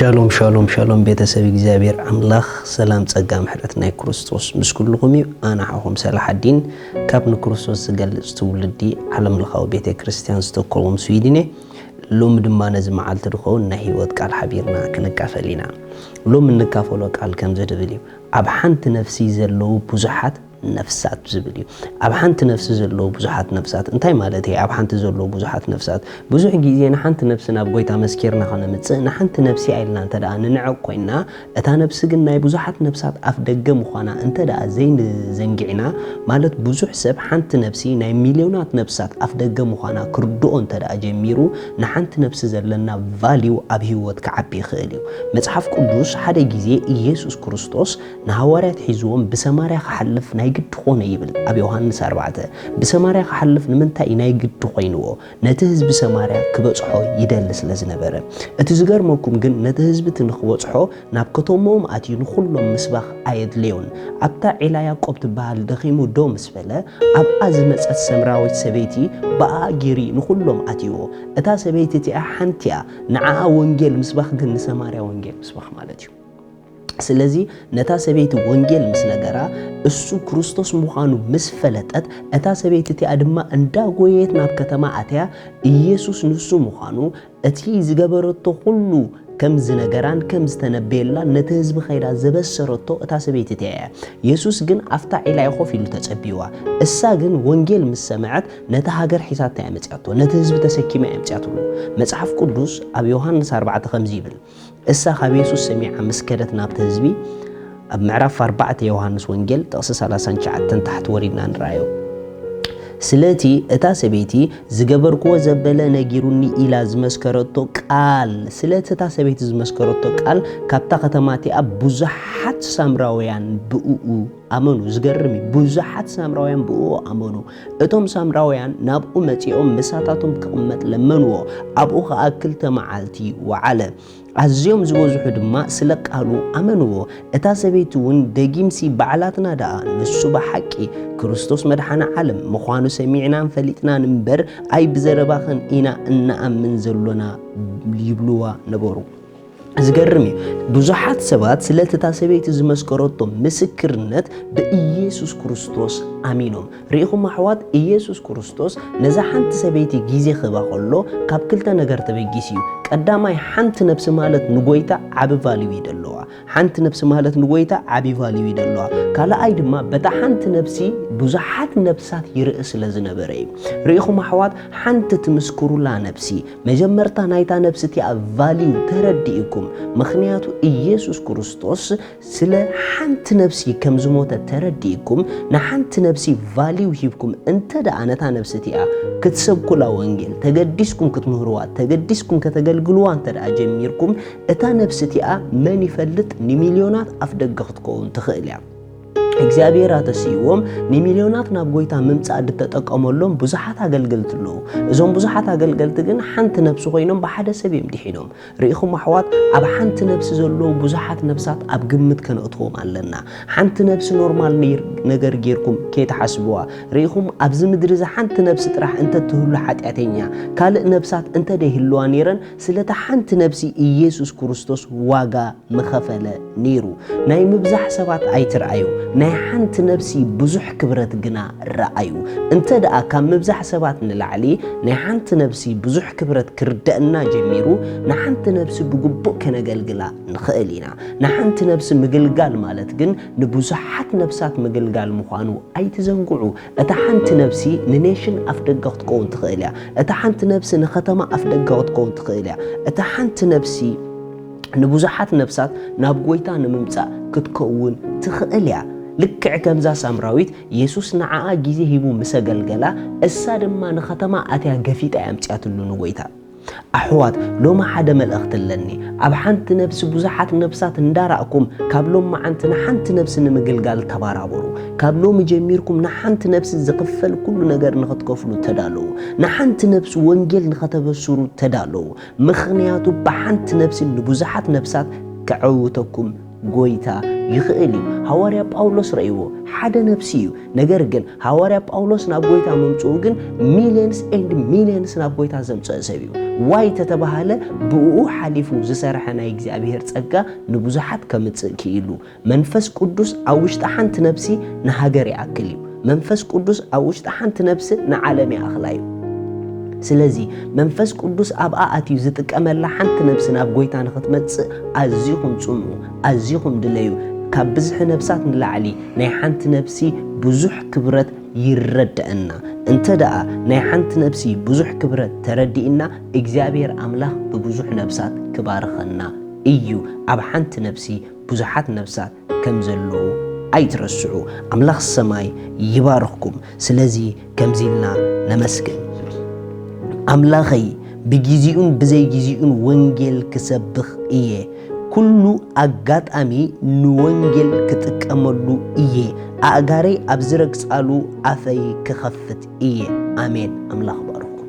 ሻሎም ሻሎም ሻሎም፣ ቤተሰብ እግዚኣብሔር ኣምላኽ፣ ሰላም ጸጋ ምሕረት ናይ ክርስቶስ ምስ ኩልኹም እዩ። ኣነ ሓኹም ሰላሓዲን ካብ ንክርስቶስ ዝገልጽ ትውልዲ ዓለም ለኻዊ ቤተ ክርስቲያን ዝተኮዎም ስዊድን እየ። ሎሚ ድማ ነዚ መዓልቲ ዝኸውን ናይ ህይወት ቃል ሓቢርና ክንካፈል ኢና። ሎሚ እንካፈሎ ቃል ከምዚ ድብል እዩ። ኣብ ሓንቲ ነፍሲ ዘለዉ ብዙሓት ነፍሳት ዝብል እዩ። ኣብ ሓንቲ ነፍሲ ዘለዉ ብዙሓት ነፍሳት እንታይ ማለት እዩ? ኣብ ሓንቲ ዘለዉ ብዙሓት ነፍሳት፣ ብዙሕ ግዜ ንሓንቲ ነፍሲ ናብ ጎይታ መስኪርና ከነምጽእ፣ ንሓንቲ ነፍሲ ኢልና እንተ ደኣ ንንዕቕ ኮይና፣ እታ ነፍሲ ግን ናይ ብዙሓት ነፍሳት ኣፍ ደገ ምዃና እንተ ደኣ ዘይንዘንጊዕና፣ ማለት ብዙሕ ሰብ ሓንቲ ነፍሲ ናይ ሚልዮናት ነፍሳት ኣፍ ደገ ምዃና ክርድኦ እንተ ደኣ ጀሚሩ፣ ንሓንቲ ነፍሲ ዘለና ቫልዩ ኣብ ህይወት ክዓቢ ይኽእል እዩ። መጽሓፍ ቅዱስ ሓደ ግዜ ኢየሱስ ክርስቶስ ንሃዋርያት ሒዝዎም ብሰማርያ ክሓልፍ ናይ ግዲ ኾነ ይብል ኣብ ዮሃንስ ኣርባዕተ። ብሰማርያ ክሓልፍ ንምንታይ እዩ ናይ ግዲ ኮይንዎ? ነቲ ህዝቢ ሰማርያ ክበጽሖ ይደሊ ስለ ዝነበረ። እቲ ዝገርመኩም ግን ነቲ ህዝቢ እቲ ንክበጽሖ ናብ ከተሞኦም ኣትዩ ንኹሎም ምስባኽ ኣየድለዮን። ኣብታ ዒላ ያዕቆብ ትበሃል ደኺሙ ደው ምስ በለ ኣብኣ ዝመጸት ሰምራዊት ሰበይቲ ብኣኣ ጌሪ ንኹሎም ኣትይዎ። እታ ሰበይቲ እቲኣ ሓንቲ እያ። ንዓኣ ወንጌል ምስባኽ ግን ንሰማርያ ወንጌል ምስባኽ ማለት እዩ። ስለዚ ነታ ሰበይቲ ወንጌል ምስ ነገራ፣ እሱ ክርስቶስ ምዃኑ ምስ ፈለጠት፣ እታ ሰበይቲ እቲኣ ድማ እንዳጎየት ናብ ከተማ ኣትያ፣ ኢየሱስ ንሱ ምዃኑ፣ እቲ ዝገበረቶ ኩሉ ከም ዝነገራን ከም ዝተነበየላን ነቲ ህዝቢ ከይዳ ዘበሰረቶ እታ ሰበይቲ እቲኣ እያ። የሱስ ግን ኣብታ ዒላ እዩ ኮፍ ኢሉ ተጸብይዋ። እሳ ግን ወንጌል ምስ ሰምዐት፣ ነታ ሃገር ሒዛታ እያ መጺኣቶ፣ ነቲ ህዝቢ ተሰኪማ እያ መጺኣትሉ። መጽሓፍ ቅዱስ ኣብ ዮሃንስ ኣርባዕተ ከምዚ ይብል፣ እሳ ካብ የሱስ ሰሚዓ ምስ ከደት ናብቲ ህዝቢ፣ ኣብ ምዕራፍ ኣርባዕተ ዮሃንስ ወንጌል ጥቕሲ ሰላሳን ትሽዓተን ታሕቲ ወሪድና ንረኣዮ። ስለቲ እታ ሰበይቲ ዝገበርክዎ ዘበለ ነጊሩኒ ኢላ ዝመስከረቶ ቃል፣ ስለቲ እታ ሰበይቲ ዝመስከረቶ ቃል ካብታ ከተማ እቲኣ ብዙሓት ሳምራውያን ብእኡ ኣመኑ። ዝገርም እዩ። ብዙሓት ሳምራውያን ብእኡ ኣመኑ። እቶም ሳምራውያን ናብኡ መጺኦም ምሳታቶም ክቕመጥ ለመንዎ። ኣብኡ ኸኣ ክልተ መዓልቲ ወዓለ። ኣዝዮም ዝበዝሑ ድማ ስለ ቃሉ ኣመንዎ። እታ ሰበይቲ እውን ደጊምሲ ባዕላትና ደኣ ንሱ ብሓቂ ክርስቶስ መድሓኒ ዓለም ምዃኑ ሰሚዕናን ፈሊጥናን እምበር፣ ኣይ ብዘረባኽን ኢና እንኣምን ዘሎና ይብልዋ ነበሩ። ዝገርም እዩ። ብዙሓት ሰባት ስለቲ እታ ሰበይቲ ዝመስከረቶ ምስክርነት ብኢየሱስ ክርስቶስ ኣሚኖም። ርኢኹም ኣሕዋት፣ ኢየሱስ ክርስቶስ ነዛ ሓንቲ ሰበይቲ ግዜ ክህባ ከሎ ካብ ክልተ ነገር ተበጊሱ እዩ። ቀዳማይ፣ ሓንቲ ነፍሲ ማለት ንጎይታ ዓቢ ቫልዩ እዩ ደለዋ። ሓንቲ ነፍሲ ማለት ንጎይታ ዓቢ ቫልዩ እዩ ደለዋ። ካልኣይ ድማ በታ ሓንቲ ነፍሲ ብዙሓት ነፍሳት ይርኢ ስለ ዝነበረ እዩ። ርኢኹም ኣሕዋት፣ ሓንቲ ትምስክሩላ ነፍሲ፣ መጀመርታ ናይታ ነፍሲ እቲኣ ቫልዩ ተረዲእኩም። ምኽንያቱ ኢየሱስ ክርስቶስ ስለ ሓንቲ ነፍሲ ከም ዝሞተ ተረዲእኩም፣ ንሓንቲ ነፍሲ ቫልዩ ሂብኩም እንተ ደኣ ነታ ነፍሲ እቲኣ ክትሰብኩላ ወንጌል ተገዲስኩም ክትምህርዋ፣ ተገዲስኩም ከተገልግልዋ እንተ ደኣ ጀሚርኩም፣ እታ ነፍሲ እቲኣ መን ይፈልጥ ንሚልዮናት ኣፍ ደገ ክትከውን ትኽእል እያ። እግዚኣብሔር ኣተስይዎም ንሚልዮናት ናብ ጎይታ ምምጻእ ዝተጠቀመሎም ብዙሓት ኣገልገልቲ ኣለዉ። እዞም ብዙሓት ኣገልገልቲ ግን ሓንቲ ነፍሲ ኮይኖም ብሓደ ሰብ እዮም ድሒኖም። ርኢኹም ኣሕዋት፣ ኣብ ሓንቲ ነፍሲ ዘለዉ ብዙሓት ነፍሳት ኣብ ግምት ከነእትዎም ኣለና። ሓንቲ ነፍሲ ኖርማል ነይር-፣ ነገር ጌርኩም ከይትሓስብዋ። ርኢኹም፣ ኣብዚ ምድሪ እዚ ሓንቲ ነፍሲ ጥራሕ እንተትህሉ ሓጢኣተኛ፣ ካልእ ነፍሳት እንተ ደይህልዋ ነይረን፣ ስለታ ሓንቲ ነፍሲ ኢየሱስ ክርስቶስ ዋጋ ምኸፈለ ነይሩ። ናይ ምብዛሕ ሰባት ኣይትርኣዩ፣ ናይ ሓንቲ ነፍሲ ብዙሕ ክብረት ግና ረኣዩ። እንተ ደኣ ካብ ምብዛሕ ሰባት ንላዕሊ ናይ ሓንቲ ነፍሲ ብዙሕ ክብረት ክርደአና ጀሚሩ፣ ንሓንቲ ነፍሲ ብግቡእ ከነገልግላ ንኽእል ኢና። ንሓንቲ ነፍሲ ምግልጋል ማለት ግን ንብዙሓት ነፍሳት ምግልጋል ምዃኑ ኣይትዘንግዑ። እታ ሓንቲ ነፍሲ ንኔሽን ኣፍ ደገ ክትከውን ትኽእል እያ። እታ ሓንቲ ነፍሲ ንኸተማ ኣፍ ደገ ክትከውን ትኽእል እያ። እታ ሓንቲ ነፍሲ ንብዙሓት ነፍሳት ናብ ጎይታ ንምምጻእ ክትከውን ትኽእል እያ። ልክዕ ከምዛ ሳምራዊት፣ የሱስ ንዓኣ ግዜ ሂቡ ምስ ኣገልገላ፣ እሳ ድማ ንኸተማ ኣትያ ገፊጣ እያ ኣምጺኣትሉ ንጎይታ። ኣሕዋት፣ ሎሚ ሓደ መልእኽቲ ኣለኒ። ኣብ ሓንቲ ነፍሲ ብዙሓት ነፍሳት እንዳራእኩም፣ ካብ ሎሚ መዓንቲ ንሓንቲ ነፍሲ ንምግልጋል ተባራበሩ። ካብ ሎሚ ጀሚርኩም ንሓንቲ ነፍሲ ዝኽፈል ኩሉ ነገር ንኽትከፍሉ ተዳለዉ። ንሓንቲ ነፍሲ ወንጌል ንኸተበስሩ ተዳለዉ። ምኽንያቱ ብሓንቲ ነፍሲ ንብዙሓት ነፍሳት ከዐውተኩም ጎይታ ይኽእል እዩ። ሃዋርያ ጳውሎስ ረእይዎ፣ ሓደ ነፍሲ እዩ። ነገር ግን ሃዋርያ ጳውሎስ ናብ ጎይታ ምምጽኡ ግን ሚልየንስ ኤንድ ሚልየንስ ናብ ጎይታ ዘምጸአ ሰብ እዩ። ዋይ ተተባሃለ፣ ብእኡ ሓሊፉ ዝሰርሐ ናይ እግዚኣብሔር ጸጋ ንብዙሓት ከምጽእ ክኢሉ። መንፈስ ቅዱስ ኣብ ውሽጢ ሓንቲ ነፍሲ ንሃገር ይኣክል እዩ። መንፈስ ቅዱስ ኣብ ውሽጢ ሓንቲ ነፍሲ ንዓለም ይኣኽላ እዩ። ስለዚ መንፈስ ቅዱስ ኣብኣ ኣትዩ ዝጥቀመላ ሓንቲ ነፍሲ ናብ ጎይታ ንኽትመጽእ ኣዚኹም ጽምኡ፣ ኣዚኹም ድለዩ። ካብ ብዝሒ ነፍሳት ንላዕሊ ናይ ሓንቲ ነፍሲ ብዙሕ ክብረት ይረድኣና። እንተ ደኣ ናይ ሓንቲ ነፍሲ ብዙሕ ክብረት ተረዲእና፣ እግዚኣብሔር ኣምላኽ ብብዙሕ ነፍሳት ክባርኸና እዩ። ኣብ ሓንቲ ነፍሲ ብዙሓት ነፍሳት ከም ዘለዉ ኣይትረስዑ። ኣምላኽ ሰማይ ይባርኽኩም። ስለዚ ከምዚ ኢልና ነመስግን። ኣምላኸይ፣ ብጊዜኡን ብዘይጊዜኡን ወንጌል ክሰብኽ እየ። ኩሉ ኣጋጣሚ ንወንጌል ክጥቀመሉ እየ። ኣእጋረይ ኣብ ዝረግጻሉ ኣፈይ ክኸፍት እየ። ኣሜን። ኣምላኽ ባርኹ።